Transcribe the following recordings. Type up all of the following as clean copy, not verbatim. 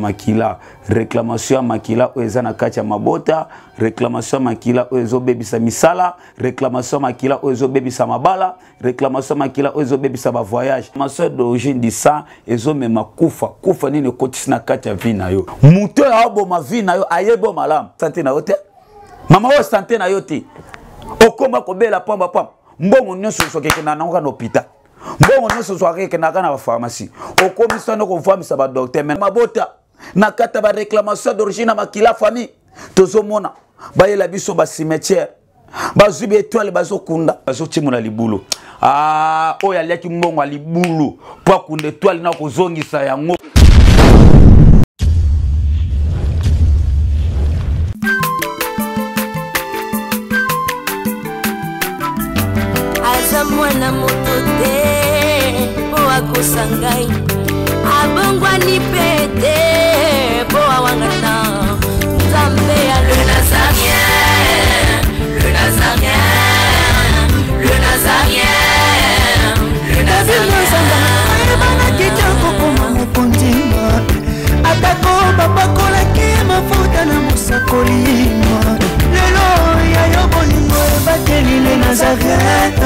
makila. Réclamation ya makila oyo eza na kati ya mabota, réclamation ya makila oyo ezobebisa misala, réclamation ya makila oyo ezobebisa mabala, réclamation ya makila oyo ezobebisa bavoyage. Réclamation d'origine du sang ezomema kufa. Kufa nini ekotisi na kati ya vie na yo? Moto oyo aoboma vie na yo ayebi yo malamu. Sante na yo te, mama oyo sante na yo te, okoma kobela pamba pamba, mbongo nyonso ozwaka ekenda nango kaka na hôpital, mbongo nyonso ozwaka ekendaka na bapharmacie, okomisa no kovamisa badocteur. Me mabota na kati ya baréclamation d'origine ya makila famille, tozomona bayela biso bacimetière, bazwi baetoile, bazokunda, bazotimola libulu. Ah, oyo aliaki mbongo ya libulu mpo akunda etoile na kozongisa yango. Aza mwana moto te mpo akosa ngai, abongwani mpe te mpo awangana Nzambe ya le Nazarien, le Nazarien, le Nazarien, le Nazarien. Ayebanaki te kokoma mokonzi, atako bapakolaki mafuta na mosakoli. Lelo ya yo bolingo ebateli le Nazareth,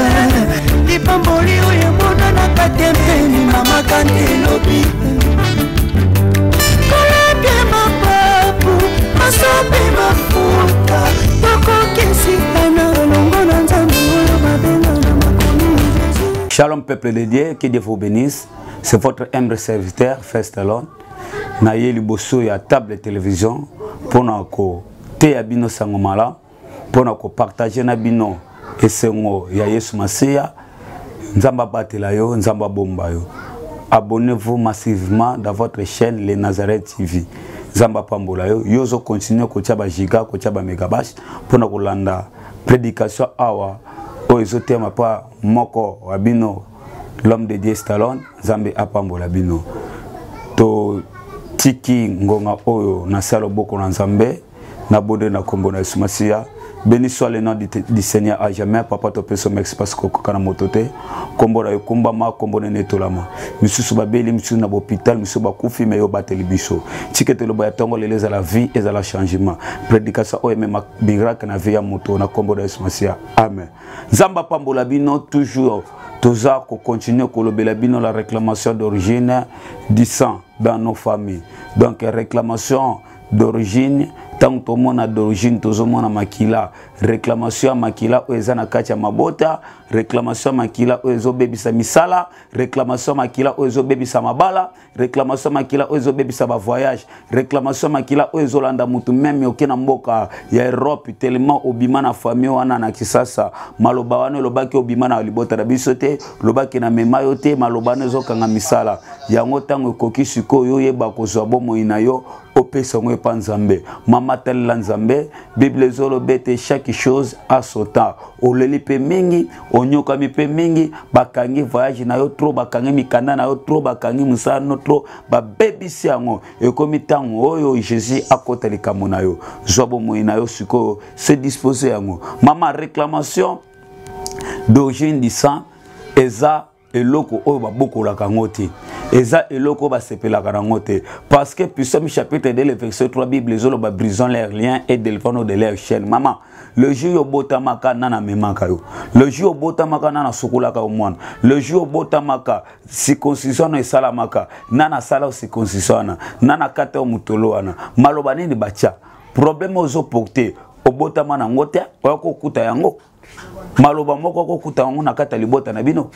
lipamboli oyo emonanaka te mpeni mama kante elobi kolapie mapapu masope mafuta tokokisikana elongo na Nzambe oyo babenga na makomi. Shalom peuple de Dieu, que Dieu vous bénisse. C'est votre humble serviteur, Festalon. Na ye liboso ya table télévision mpona koteya bino sango malamu, mpona kopartage na bino esengo ya Yesu Masiya. Nzambe abatela yo, Nzambe abomba yo. Abonnez-vous massivement dans votre chaîne Les Nazareth TV. Nzambe apambola yo. Yo ozo continuer kotia ba giga, kotia ba megabash mpona kolanda prédication awa oyo ezotema pa moko wa bino, l'homme de Dieu Stallone. Nzambe apambola bino. Totiki ngonga oyo na se ya loboko na Nzambe, na bonde na kombo na Yesu Masiya. Béni soit le nom du Seigneur à jamais. Papa, topeso merci parce que okoka na moto te. Kombo na yo kumbama, kombo na netolama. Misusu babeli, misusu na hôpital, misusu bakufi, mais yo bateli biso. Tika ete loba ya tongo lelo ezala vie, ezala changement. Prédication oyo emema miracle na vie ya moto na kombo na Yesu Masiya. Amen. Nzambe apambola bino toujours. Toza ko continuer kolobela bino la réclamation d'origine du sang dans nos familles. Donc réclamation d'origine, ntango tomona d'origine, tozomona makila, réclamation ya makila oyo eza na kati ya mabota, réclamation ya makila oyo ezobebisa misala, réclamation ya makila oyo ezobebisa mabala, réclamation ya makila oyo ezobebisa bavoyage, réclamation ya makila oyo ezolanda motu meme oke na mboka ya Europe, tellement obima na famille wana na Kisasa. Maloba wana elobaki obima na libota na biso te, lobaki na mema yo te, maloba wana ezokanga misala yango. Ntango ekoki sikoyo oyeba kozwa bomoi na yo, opesa yango epa Nzambe. Mama, talela Nzambe. Bible ezoloba ete chaque chose a son temps. Oleli mpe mingi, onyokami mpe mingi, bakangi voyage na yo trop, bakangi mikanda na yo trop, bakangi mosala no trop, babebisi yango. Ekomi ntango oyo Jésus akota likambo na yo. Zwa bomoi na yo sikoyo, se dispose yango. Mama, réclamation d'origine du sang eza eloko oyo babokolaka yango te, eza eloko oyo basepelaka nango te, parce que Psaume chapitre 2 le verset 3, Bible ezoloba: brisons leurs liens et délivrons-nous de leurs chaînes. Mama, le jour obotamaka, nana amemaka yo? Le jour obotamaka, nana asukolaka yo mwana? Le jour obotamaka, circoncision wana esalamaka, nana asala yo circoncision wana? Nana akata yo motolo wana? Maloba nini batya? Problème ozoporte, obotama nango te, oya kokuta yango. Maloba moko okokuta yango na kati ya libota na bino,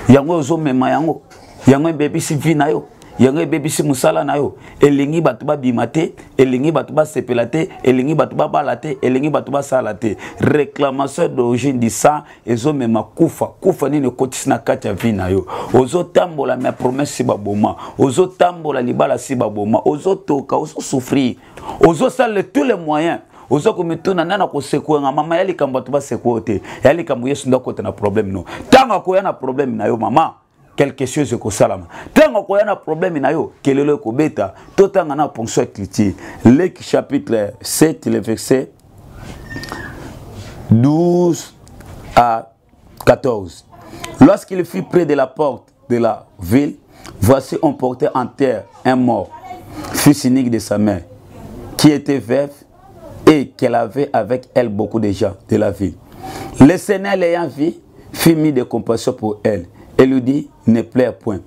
yango ozomema yango, yango ebebisi vie na yo, yango ebebisi mosala na yo. Elingi bato babima te, elingi bato basepela te, elingi bato babala te, elingi bato basala te. Réclamation d'origine du sang ezomema kufa. Kufa nini ekotisi na kati ya vie na yo? Ozotambola, mais promesse si baboma. Ozotambola, libala si baboma. Ozotoka, ozosouffrir, ozosala tous les moyens, oza komituna nani akosekwenga. Mama, ya likambo bato basekwa yo te, ya likambo Yesu nde akota na problème no. Ntango akoya na problème na yo, mama, quelque chose ekosalama. Ntango akoya na problème na yo, kelelo ekobeta. Totanga na ponction écriture, Luc chapitre 7 le verset 12 à 14. Lorsqu'il fut près de la porte de la ville, voici on portait en terre un mort. Fils unique de sa mère, qui était veuve et qu'elle avait avec elle beaucoup de gens de la ville. Le Seigneur l'ayant vu, fit mis de compassion pour elle et lui dit, ne pleure point.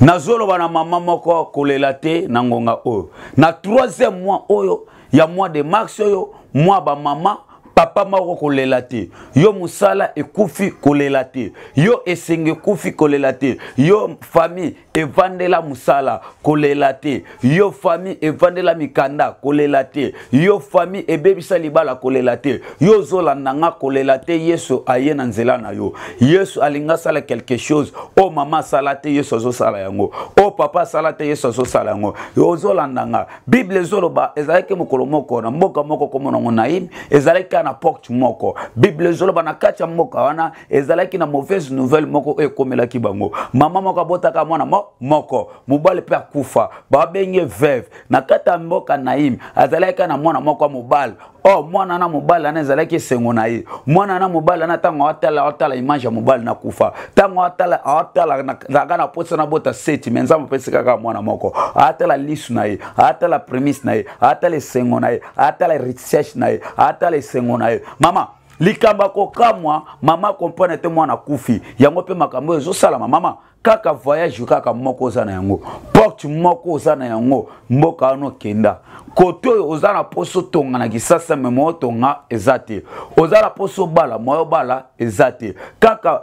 Nazoloba na mama moko kolela te na ngonga oyo. Na troisième mois oyo ya mois de mars oyo, mois ba mama papa moko kolela te. Yo musala ekufi kolela te. Yo esenge ekufi kolela te. Yo famille evandela musala kolela te. Yo famille evandela mikanda kolela te. Yo famille ebebisa libala kolela te. Yo ozolanda nga kolela te. Yesu aye na nzela na yo. Yesu alinga sala quelque chose. O mama sala te, Yesu azosala yango. O papa sala te, Yesu azosala yango. Yo ozolanda nga. Bible ezoloba ezalaki mokolo moko na mboka moko komona ngo Naïm, ezalaki kaka na porte moko. Bible ezoloba na kati ya mboka wana ezalaki na mauvaise nouvelle moko oyo ekomelaki bango. Mama moko abotaka mwana moko, mobali mpe akufa, babenge veuve. Na kati ya mboka Naïm azalaki kaka na mwana moko ya mobali. Oh, mwana na mobali wana ezalaki esengo na ye. Mwana na mobali wana ntango atala, atala image ya mobali na kufa. Ntango atala, atala nazalaka na posa na bota seti, mais Nzambe apesi kaka mwana moko. Atala lisu na ye, atala premise na ye, atala esengo na ye, atala recherche na ye, atala esengo na ye. Mama, likambo ya kokamwa, mama comprendre te mwana akufi. Yango mpe makambo oyo ezosalama, mama. Kaka voyage kaka moko oza na yango, porte moko oza na yango, mboka wana okenda kote oyo oza na poso otonga na Kisasa, me moyo otonga eza te. Oza na poso obala, moyo obala eza te. Kaka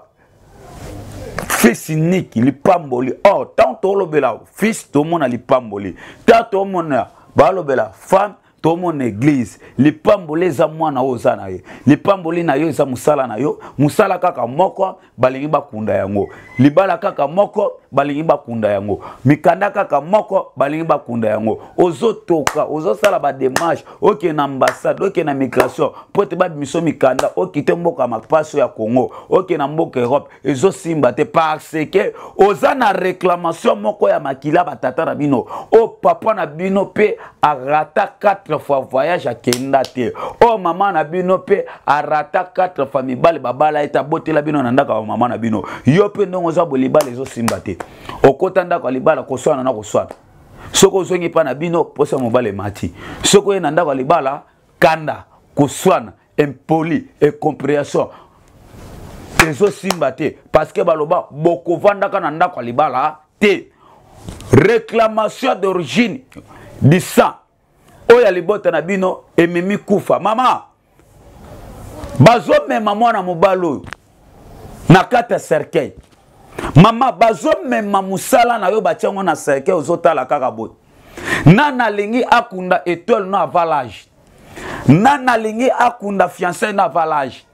fils unique lipamboli. Or tant tolobela fils tomona lipamboli, tant tomona balobela femme tomona église. Lipamboli eza mwana oyo oza na ye, lipamboli na yo eza mosala na yo. Mosala kaka moko balingi bakunda yango, libala kaka moko balingi bakunda yango, mikanda kaka moko balingi bakunda yango. Ozotoka, ozosala ba démarche, okende na ambassade, okende na migration po ete babimiso mikanda, okite mboka mapaso ya Congo, okende na mboka Europe, ezosimba te parce que oza na réclamation moko ya makila batata na bino. O papa na bino pe arata 4 fois voyage akenda te. O mama na bino pe arata 4 fois mibali babala ete abotela bino na ndako ya mama na bino. Yo pe ndongo oza bo libala ezosimba te. Okota ndako ya libala koswana na koswana. Soki ozongi pa na bino posa mobali emati. Soki oye na ndako ya libala kanda, koswana, impoli, incompréhension ezosimba te parce que baloba bokovandaka na ndako ya libala te. Réclamation d'origine du sang oyo ya libota na bino ememi kufa. Mama, bazomema mwana mobali oyo na kati ya cercueil. Mama, bazomema mosala na yo batia yango na cercueil, ozotala kaka boye. Nana alingi akunda étoile no avant l'âge. Nana alingi akunda fiancé na avant l'âge.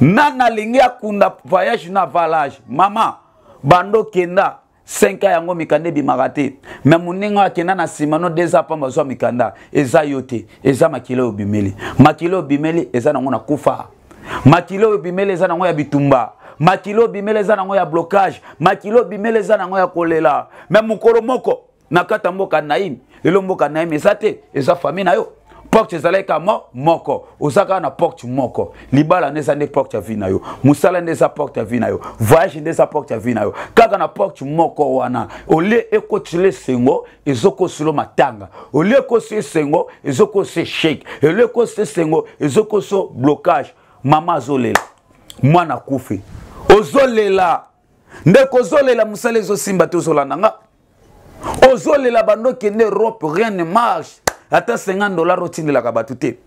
Nana alingi akunda voyage na avant l'âge. Mama, bando kenda 5 ans yango mikanda ebimaka te. Mais moninga akenda na nsima no 2 ans pamba azwa mikanda. Eza yo te, eza makila oyo obimeli. Makila oyo obimeli eza nango na kufa. Makila oyo obimeli eza nango ya bitumba. Makila oyo obimeli eza nango ya blocage. Makila oyo obimeli eza nango ya kolela. Mais mokolo moko na kati ya mboka Naïm, lelo mboka Naïm eza te, eza famille na yo. Porte ezalaki kaka moko, oza kaka na porte moko. Libala nde eza nde porte ya vie na yo, mosala nde eza porte ya vie na yo, voyage nde eza porte ya vie na yo. Kaka na porte moko wana, olie ekotila esengo, ezokosilo matanga. Olie ekosi esengo, ezokosi échec. Olie ekosi esengo, ezokoso blocage. Mama azolela, mwana akufi, ozolela, ndeko ozolela, mosala ezosimba te, ozolanda nga. Ozolela bando kende Europe, rien ne marche. Ata 50 $ otindelaka bato te.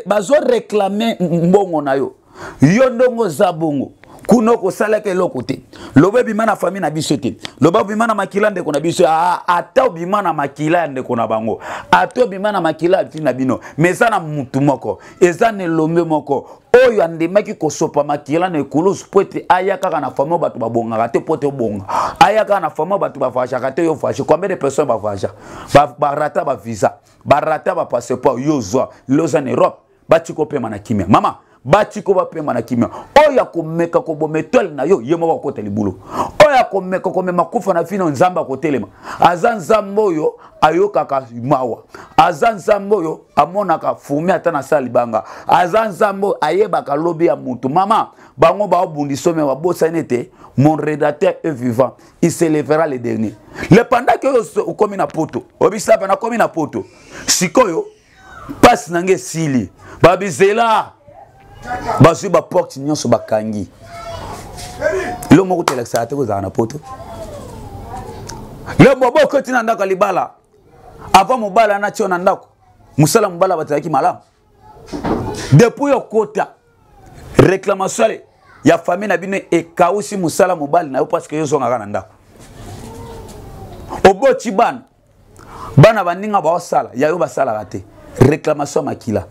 Bazo réclamer mbongo na yo. Yo ndongo za bongo. Kuna okosalaka eloko te. Loba ebima na famille na biso te. Loba obima na makila ndeko na biso. Ata obima na makila ya ndeko na bango. Ata obima na makila ya na bino. Mais eza na mutu moko. Eza na elombe moko. Oyo andimaki kosopa makila na ekulusu po ete aya kaka na famille bato babongaka te po ete obonga. Aya kaka na famille bato bavoyageaka te, yo voyage. Combien de personnes bavoyagea? Barata ba visa, barata ba passeport, yo zwa. Lelo oza na Europe, batika opema na kimia. Mama, Batiko bapema na kimia. Oyo akomeka koboma etoile na yo, ye moko akota libulu. Oyo akomeka komema kufa na fino, Nzambe akotelema. Aza Nzambe oyo ayokaka mawa. Aza Nzambe oyo amonaka fourmi ata na sala libanga. Aza Nzambe oyo ayebaka lobi ya mutu. Mama, bango baobundisa me babosani ete mon rédacteur est vivant, il se lèvera le dernier. Le pendant que okomi na poto, obisa pa nakomi na poto. Sikoyo mpasi na ngai esili, babizela bazwi baporte nyonso bakangi. Eloko moko telakisaka te kozala na poto. Le bobo okoti na ndako ya libala, avant mobala na tio na ndako, mosala mobala bazalaki malamu. Depuis okota réclamation ya famille na bino ekausi mosala mobali na yo parce que yo ozongaka na ndako. Oboti bana, bana baninga baosala ya yo basalaka te. Réclamation ya makila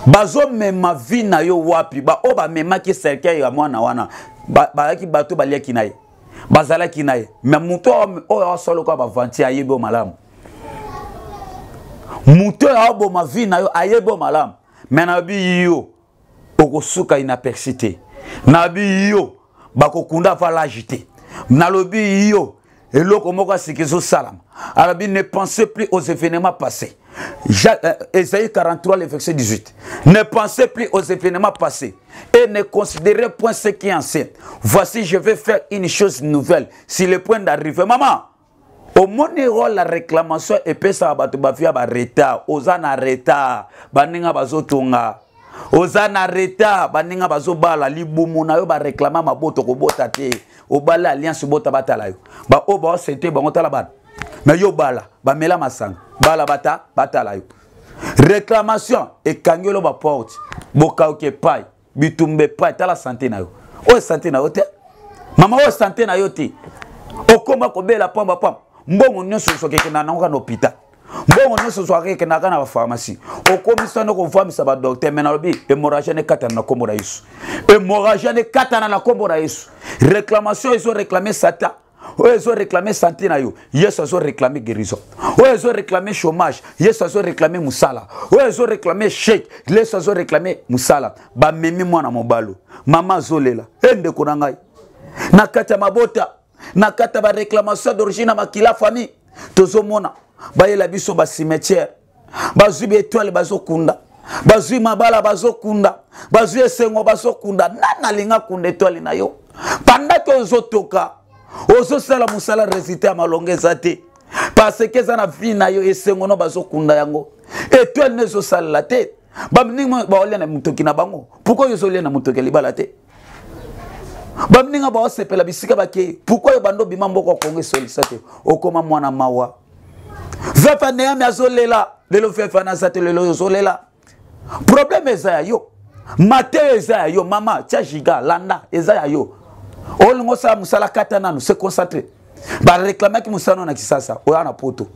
bazomema vie na yo wapi? Baoyo bamemaki cercueil ya mwana wana bazalaki bato baliaki na ye, bazalaki na ye. Me moto oyo asala lokola bavanti ayebi yo malamu. Moto oyo aoboma vie na yo ayebi yo malamu. Me nayebi yo okosuka inaperçu te. Nayebi yo bakokunda avant l'âge te. Nalobi yo eloko moko ya sika ezosalama. Alobi ne pensez plus aux événements passés. Ésaïe 43, le verset 18. Ne pensez plus aux événements passés et ne considérez point ce qui est ancien. Voici, je vais faire une chose nouvelle. Si le point d'arriver, maman, omoni rôle la réclamation epesaka bato bafia ba retard. Oza na retard, baninga bazotonga. Oza na retard, baninga bazobala. Libumu na yo ba réclama maboto kobota te. Obala alliance bota batala yo. Ba oyo baosente bango tala bana. Mais yo bala, bamela masanga. Bala bata, batala yo. Réclamation ekangelo ba porte. Bokauke epai, bitumba epai, tala santé na yo. Oyo santé na yo te. Mama oyo santé na yo te. Okoma kobela pamba pamba. Mbongo nyonso soki ekenda nango na hôpital. Mbongo nyonso soki ekenda na ba pharmacie. Okomisa no kovamisa ba docteur, mais nalobi hémorragie ne katana na kombo na Yesu. Hémorragie ne katana na kombo na Yesu. Réclamation ezo réclamer Satan. Oyo ezo réclamer santé na yo, Yesu azo réclamer guérison. Oyo ezo réclamer chômage, Yesu azo réclamer musala. Oyo ezo réclamer chèque, Yesu azo réclamer musala. Bamemi mwana mobalo, mama azolela. E ndeko na ngai, na kati ya mabota, na kati ya ba réclamation d'origine ya makila famille, tozomona bayela biso ba cimetière, bazwi ba étoile bazokunda, bazwi mabala bazokunda, bazwi esengo bazokunda. Nani alinga kunda étoile na yo? Pendant que ozotoka, ozosala mosala, résultat ya malonga eza te, parce que eza na vie na yo esengo no bazokunda yango, étoile no ezosalela te. Baninga baolia na motoki na bango, pourquoi yo ozolia na motoki ya libala te? Baninga baosepela bisika bakei, pourquoi yo bando obima mboka ya Kongo esolisa te? Okoma mwana mawa. Vefa Neami azolela lelo, vefa naza te lelo ozolela. Problème eza ya yo, mateyo eza ya yo. Mama tia giga landa eza ya yo. Olingo osala mosala, kata nanu, se concentre. Bareklamaki mosala na Kisasa, oya na poto,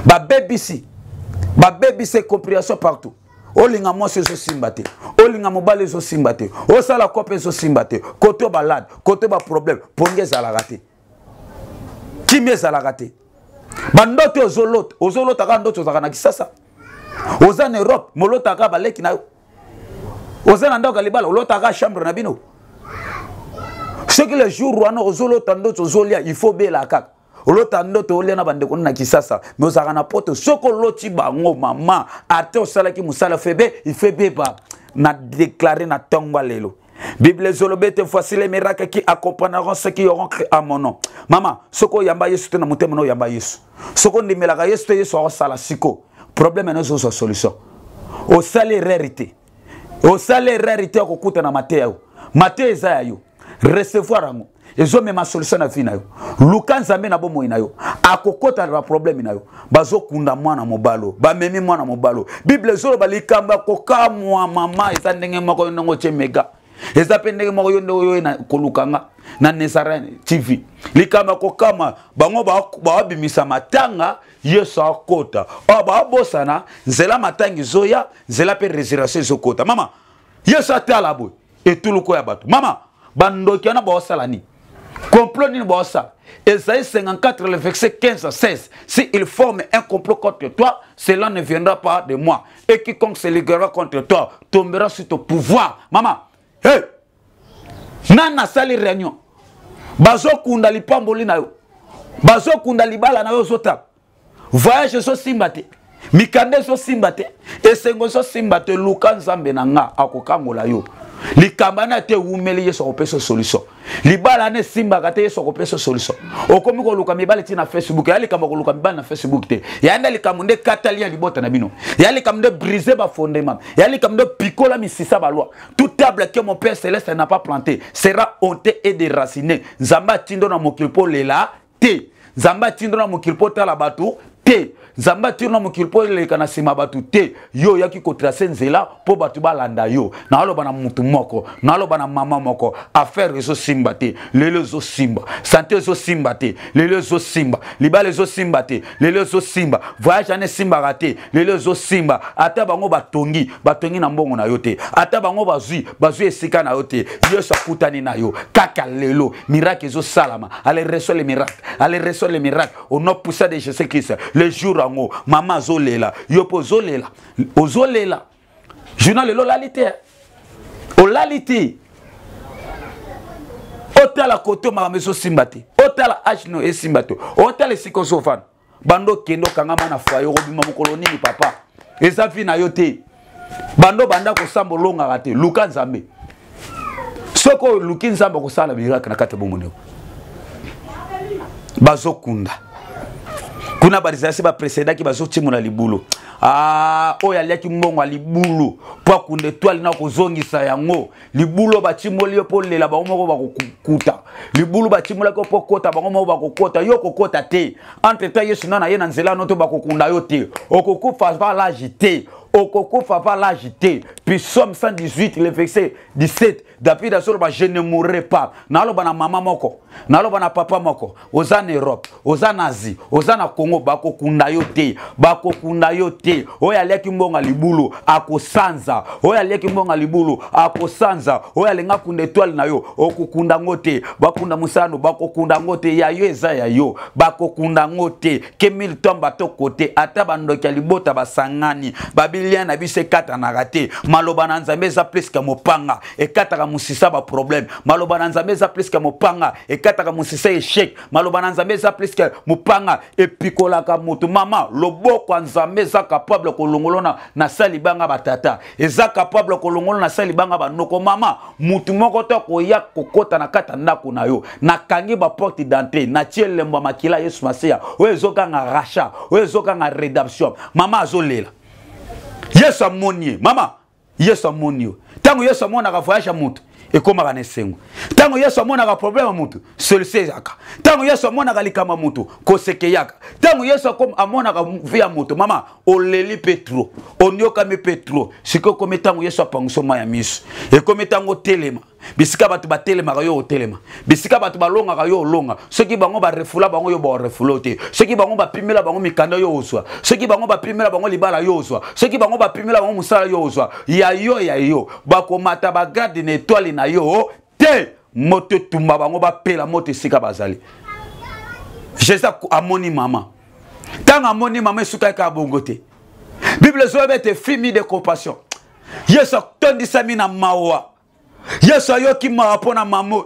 babebisi, babebisi compréhension partout. Olinga mwasi ezosimba te, olinga mobali ezosimba te, osala kope ezosimba te, koto balade, koto baproblème, pongi ezalaka te, kimia ezalaka te. Bandoto ozolota, ozolota kaka ndoto ozalaka na Kisasa, oza na Europe, molotaka kaka baleki na yo, oza na ndako ya libala, olotaka kaka chambre na bino. Soki le jour wana ozolota ndoto ozolia, il faut bela kaka. Olota ndoto olia na bandeko na Kisasa, mais ozalaka na poto. Soki oloti bango, mama, ate osalaki mosala febe, il fait beba. Na déclaré na ntongo lelo. Bible ezoloba ete voici les miracles qui accompagneront ceux qui auront cru à mon nom. Mama, soki oyamba Yesu te na motema na oyamba Yesu. Soki ondimelaka Yesu te, Yesu akosala siko. Problème na ezozwa solution. Osali erreur te. Osali erreur te ya kokutana mateya yo. Mateya eza ya yo. Recevoir yango. Ezomema solution na vie na yo. Luka Nzambe na bomoi na yo. Akokota na problème na yo. Bazokunda mwana mobalo, bamemi mwana mobalo. Bible ezoloba likambo ya kokamwa, mama, eza ndenge moko yo ndenge otie mega. Eza pe ndenge moko yo ndenge oyo na koluka nga na Nazareth TV. Likambo ya kokamwa, bango babimisa matanga, Yesu akota. Oyo babosana, nzela matanga ezoya, nzela pe résurrection ezokota. Mama, Yesu atala boye etuluko ya bato. Mama, bandoki wana baosala nini? Complot nini baosala? Esaïe 54, le verset 15 à 16. Si il forme un complot contre toi, cela ne viendra pas de moi. Et quiconque se liguera contre toi tombera sur ton pouvoir. Maman, hey! Nana sali réunion. Bazokunda lipamboli na yo. Bazokunda libala na yo zota. Voyage ezosimba te. Mikanda ezosimba te. Esengo ezosimba te. Luka Nzambe na nga akokangola yo. Likamba na te ewumeli, Yesu akopesa solution. Libala na esimbaka te, Yesu akopesa solution. Okomi koluka mibali ti na Facebook. Ya likambo koluka mibali na Facebook te. Ya nde likambo nde katali ya libota na bino. Ya likambo nde briser ba fondement. Ya likambo nde pikola misisa ba loi. Toute table que mon Père céleste n'a pas planté sera ôtée et déracinée. Nzambe atindo na mokili po lela te. Nzambe atindo na mokili po tala bato te. Nzambe atindo na mokili po eleka na nsima bato te. Yo oyaki kotrace nzela mpo bato balanda yo. Naoloba na mutu moko, naoloba na mama moko, affaire ezosimba te, lelo ezosimba. Sante ezosimba te, lelo ezosimba. Libala ezosimba te, lelo ezosimba. Voyage wana esimbaka te, lelo ezosimba. Ata bango batongi, batongi na mbongo na yo te. Ata bango bazwi, bazwi esika na yo te. Yesu akutani na yo kaka lelo, miracle ezosalama. Allez, reçois le miracle. Allez, reçois le miracle au nom puissant de Jésus-Christ. Le jour yango mama azolela, yo mpe ozolela, ozolela. Journal lelo olali te, olali te. Otala koto makambo ezosimba te, otala age no esimba te, otala esika ozofanda. Bando okende okangama na foyer, okobima mokolo nini papa? Eza vie na yo te. Bando banda kosamba olongaka te. Luka Nzambe. Soki oluki Nzambe akosala miracle na kati ya bomoi. Bazokunda kuna barizasi bapresedaki, bazotimola libulu. Ah, oyo aliaki mbongo ya libulu mpo akunda etoile na kozongisa yango. Libulu batimoli yo mpo lela, bango moko bakokuta. Libulu batimolaki yo mpo kota, bango moko bakokota. Yo kokota te. Entre temps Yesu na ye na nzela no to bakokunda yo te. Okokufa avant l'âge te, okokufa avant l'âge te. Puis Psaume 118 le verset 17, David azoloba: je ne mourrai pas. Naloba na mama moko, naloba na papa moko, oza na Europe, oza na Asie, oza na Congo, bakokunda yo te, bakokunda yo te. Oyo aliaki mbongo ya libulu akosanza, oyo aliaki mbongo ya libulu akosanza. Oyo alinga kunda etoile na yo, okokunda ngo te. Bakunda mosano, bakokunda ngo te. Ya yo eza ya yo, bakokunda ngo te. Ke mille tomba to kote, ata bandoki ya libota basangani, babilia na biso ekatanaka te. Maloba na Nzambe eza plus que mopanga, ekataka mosisa ba problème. Maloba na Nzambe eza plus que mopanga, ekataka mosisa échec. Maloba na Nzambe eza plus que mopanga, epikolaka moto. Mama, loboko ya Nzambe eza capable kolongolo na sa libanga batata, eza capable kolongolo na sa libanga banoko. Mama, mutu moko to akoya kokota na kati ya ndako na yo. Nakangi baporte d'entrée, natie elembo ya makila Yesu Masiya oyo ezokanga rachat, oyo ezokanga rédemption. Mama azolela, Yesu amoni ye. Mama, Yesu amoni yo. Ntango Yesu amonaka voyage ya motu, ekomaka na esengo. Ntango Yesu amonaka problème ya motu, solution ezalaka. Ntango Yesu amonaka likambo ya motu, koseke eyaka. Ntango Yesu amonaka vie ya motu, mama oleli mpe trop, oniokami mpe trop. Sikoyo ekomi ntango Yesu apanguso mai ya miso. Ekomi ntango otelema bisika bato batelemaka, yo otelema bisika bato balongaka, yo olonga. Soki bango barefula bango, yo baorefula te. Soki bango bapimela bango mikanda, yo ozwa. Soki bango bapimela bango libala, yo ozwa. Soki bango bapimela bango mosala, yo ozwa. Ya yo, ya yo, bakomata bagrade na etoile na yo te. Moto etumba bango, bapela moto esika bazali. Jésus amoni mama. Ntango amoni mama, esukaki kaka bongo te. Bible ezoyeba ete fimi de compassion, Yesu atondisami na mawa. Yesu ayoki mawa mpo na mamo.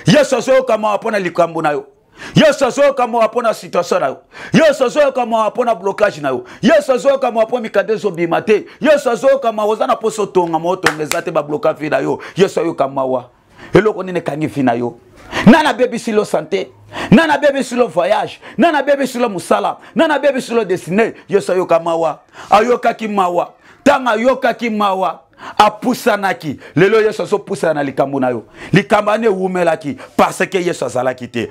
Yesu azoyoka mawa mpo na likambo na yo. Yesu azoyoka mawa mpo na situation na yo. Yesu azoyoka mawa mpo na blocage na yo. Yesu azoyoka mawa mpo mikanda ezobima te. Yesu azoyoka mawa, oza na mposa otonga ma otonga eza te, babloka vi na yo. Yesu ayoka mawa. Eloko nini ekangi vi na yo? Nani abebisi lo sante? Nani abebisi lo voyage? Nani abebisi lo mosala? Nani abebisi lo destine? Yesu ayoka mawa. Ayokaki mawa. Ntango ayokaki mawa, apusanaki. Lelo Yesu azopusana na likambo na yo. Likambo wana ewumelaki parce que Yesu azalaki te.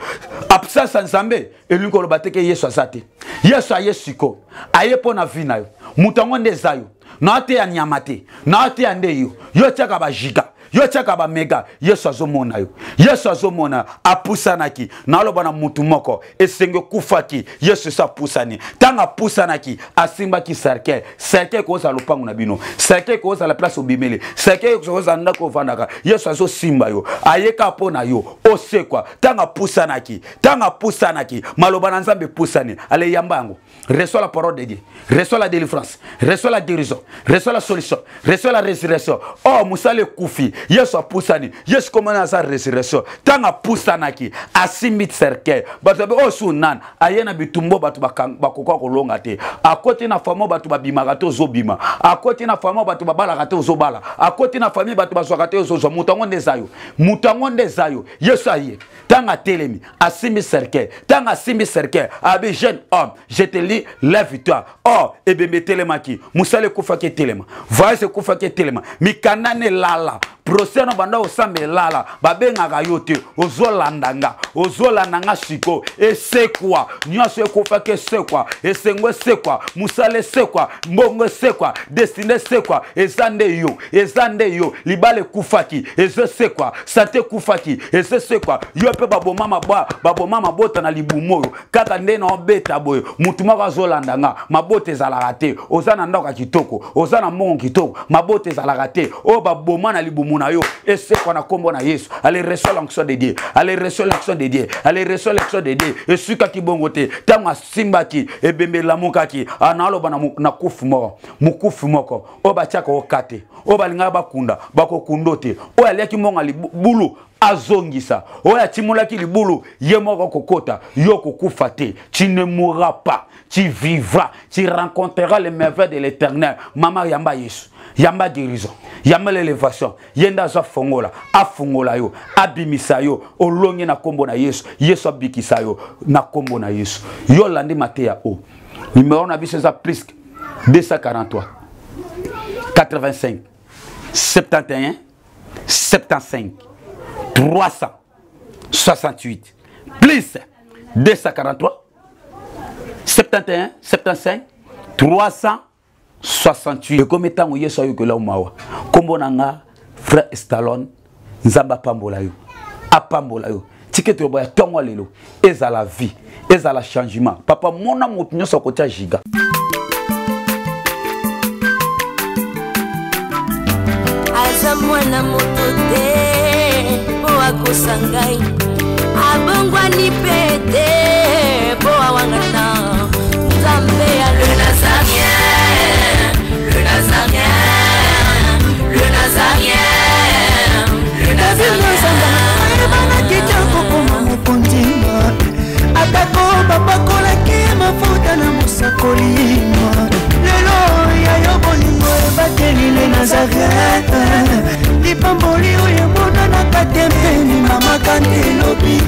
Absence ya Nzambe elingi koloba te ke Yesu aza te. Yesu aye siko, aye mpo na vi na yo. Moto yango nde eza yo. Na te ya nyama te, na te ya nde yo. Yo tiaka bagiga, Yo tiaka bamega, Yesu azomona yo, Yesu azomona. Apusanaki, naloba na mutu moko, esengo ekufaki, Yesu esi apusani. Ntango apusanaki, asimbaki cercueil. Cercueil ekozala lopango na bino, cercueil ekozala place obimeli, cercueil ekozala ndako ovandaka. Yesu azosimba yo, ayeka mpo na yo osekwa. Ntango apusanaki, ntango apusanaki, maloba na Nzambe epusani. Ale, yamba yango. Reçois la parole de Dieu, reçois la délivrance, reçois la guérison, reçois la solution, reçois la résurrection. Oh, mosala ekufi, Yesu apusani. Yesu komona aza résurrection. Ntango apusanaki, asimbi cercueil. Bato babe oyo su nani aye na bitumbo, bato bakoka kolonga te. Akoti na famille, bato babimaka te, ozobima. Akoti na famille, bato babalaka te, ozobala. Akoti na famille, bato bazwaka te, ozozwa. Moto yango nde eza yo, moto yango nde eza yo. Yesu aye, ntango atelemi, asimbi cercueil. Ntango asimbi cercueil, abi: "Jeune homme, je te lis, lève-toi." Or ebembe etelemaki, mosala ekufaki etelema, voyage ekufaki etelema, mikanda na elala, procès na banda osamba elala, babengaka yo te. Ozolanda nga, ozolanda nga siko. Esekwa nyonso ekufaki, esekwa esengo, esekwa mosala, esekwa mbongo, esekwa destinée, esekwa. Eza nde yo, eza nde yo. Libala ekufaki ezosekwa, santé ekufaki ezosekwa. Yo mpe baboma mabwa, baboma mabota na libumu oyo kaka nde na obeta boye. Mutu moko azolanda nga, mabota ezalaka te. Oza na ndako ya kitoko, oza na mbongo kitoko, mabota ezalaka te. Oyo baboma na libumu na yo esekwa na nkombo na Yesu. Allez, reçois l'onction de Dieu. Allez, reçois l'onction de Dieu. Allez, reçois l'onction de Dieu. Esukaki bongo te. Ntango asimbaki ebembe, elamukaki. Analoba na kufu moko, mokufu moko oyo batiaka oka te, oyo balingaka bakunda, bakokunda te. Oyo aliaki mbongo ya libulu azongisa, oyo atimolaki libulu ye moko kokota. Yo kokufa te, tu ne mourras pas, tu vivras, tu rencontreras les merveilles de l'Éternel. Mama, yamba Yesu, yamba guérison, yamba l'élévation. Ye nde azwa fongola, afungola yo, abimisa yo, olongi na nkombo na Yesu. Yesu abikisa yo na nkombo na Yesu. Yo olandi mateya o, numéro na biso eza plus 243 85 71 75 368, plus 243 71 75 368. Ekomi ntango Yesu ayokela mawa. Nkombo na nga frère Stallone. Nzambe apambola yo, apambola yo. Tika ete ya ntongo lelo ezala vie, ezala changement. Papa, mona moto nyonso akotia giga. Aza mwana moto te mpo akosa ngai, abongwani mpe te mpo awangana. Nzambe ya le Nazarien, le Nazarien, le Nazarien, le Nazarien. Ayebanaki te kokoma mokonzi, atako bapakolaki mafuta na mosakoli. Lelo ya yo bolingo ebateli le Nazaret, lipamboli oyo emonanaka te mpeni mama kante elobi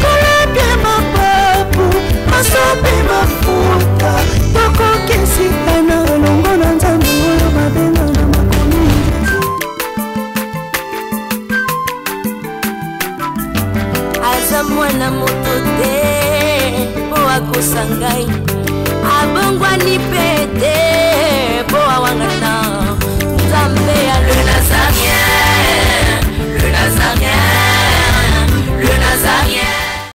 kolapie mapapu masopi mafuta tokokisikana elongo na Nzambe oyo babenga na makomi. Aza mwana moto te mpo akosa ngai, abongwani mpe te.